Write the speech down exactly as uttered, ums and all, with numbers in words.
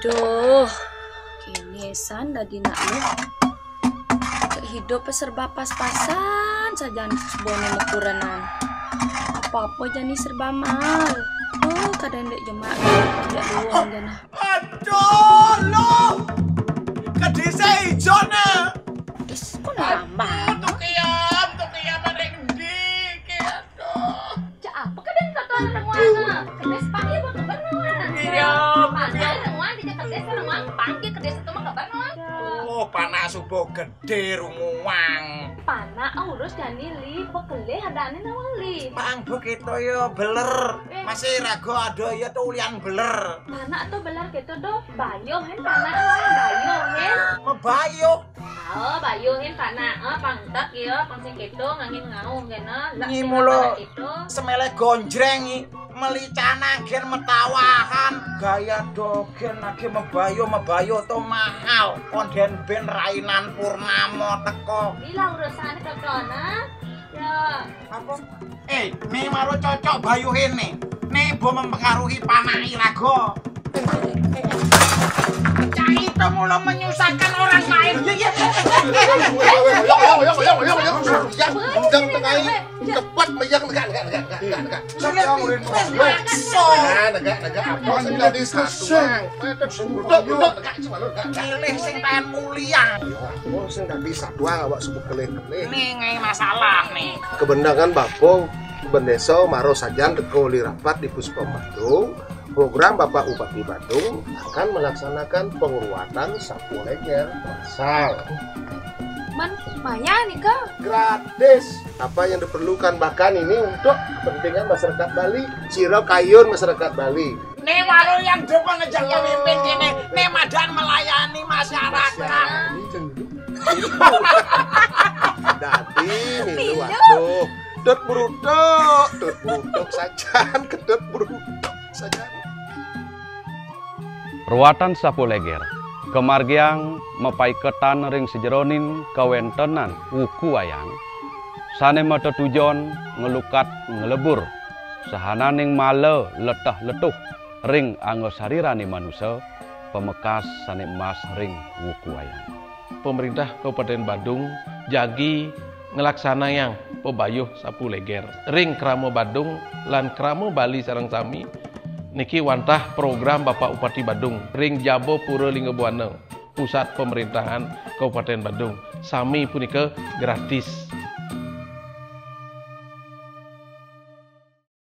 Duh, kéné san dadi nak lu. Hidup serba pas-pasan sajan, sebone mekurenan. Apa-apa jani serba mahal. Oh, kadang dek jemak, tidak doang jana. Aduh, lu. Kedise ijone. Terus kok nambah? Tuh kiam, tuh kiam, ada yang di, kiam. Cak apa kadang kata orang wana? Kedis pagi apa kabar wana? Iya, iya. Orang wana di kedis, orang wana pagi kedis itu mah kabar wana. Oh, panak subuh gede rumuang. Panak urus jani li, bekelih adane nawang li. Pang begitu ya beler. Eh. Masih ragu ada ya tuh ulian beler. Panak tuh beler gitu doh. Bayuh hen panak, bayuh hen. Mebayuh. Oh, bayuh hen panak. Oh, pang tak ya, pang sing gitu ngangin ngau kena. Lak Nyi sing mulo. Panak gitu. Semele gonjreng i, meli cana gen metawahan, gaya dogen age mebayo, mebayo to mahal, konden ben rainan purnamo teko. Bila urusane teko, nah. Ya. Apa? Eh, ne maro cocok bayuhe ne. Ne bo mempengaruhi panai rago. Cai itu mula menyusahkan orang lain. Yang tengah ini cepat, yang negak, negak, negak, negak, negak, negak. Sulit nih, wes makso. Nah, negak, negak, apa sing dadi satu, Bang? Duduk, duduk, negak, cuma lu negak, negak. Milih sing tahan mulia. Apa sing dadi satu, awak sebut kelih-kelih. Nih, ngai masalah nih. Kebendangan Bapung, Bendesa, maro sajan teko li rapat di Puspom Badung. Program Bapak Bupati Badung akan melaksanakan penguruatan sapu leger masal. Man, maya nih, Kak. Gratis. Apa yang diperlukan bahkan ini untuk kepentingan masyarakat Bali. Ciro kayun masyarakat Bali. Nih, malu yang depan ngejak pemimpin gini. Nih, madan melayani masyarakat. Dadi, milu, aduh. Tut brutuk, tut brutuk sajan, ketut brutuk sajan. Ruatan sapu leger, kamargiang mapaiketan ring sajeroning kawentenan wuku wayang, sane matetujon nglukat nglebur sahananing mala leteh-letuh ring angga sarirane manusa, pamekas sane emas ring wuku wayang. Pemerintah Kabupaten Badung jagi nglaksanayang pabayuh sapu leger ring krama Badung lan krama Bali sareng sami. Niki wantah program Bapak Bupati Badung ring Jaba Pura Lingga Buana, pusat pemerintahan Kabupaten Badung. Sami punika gratis.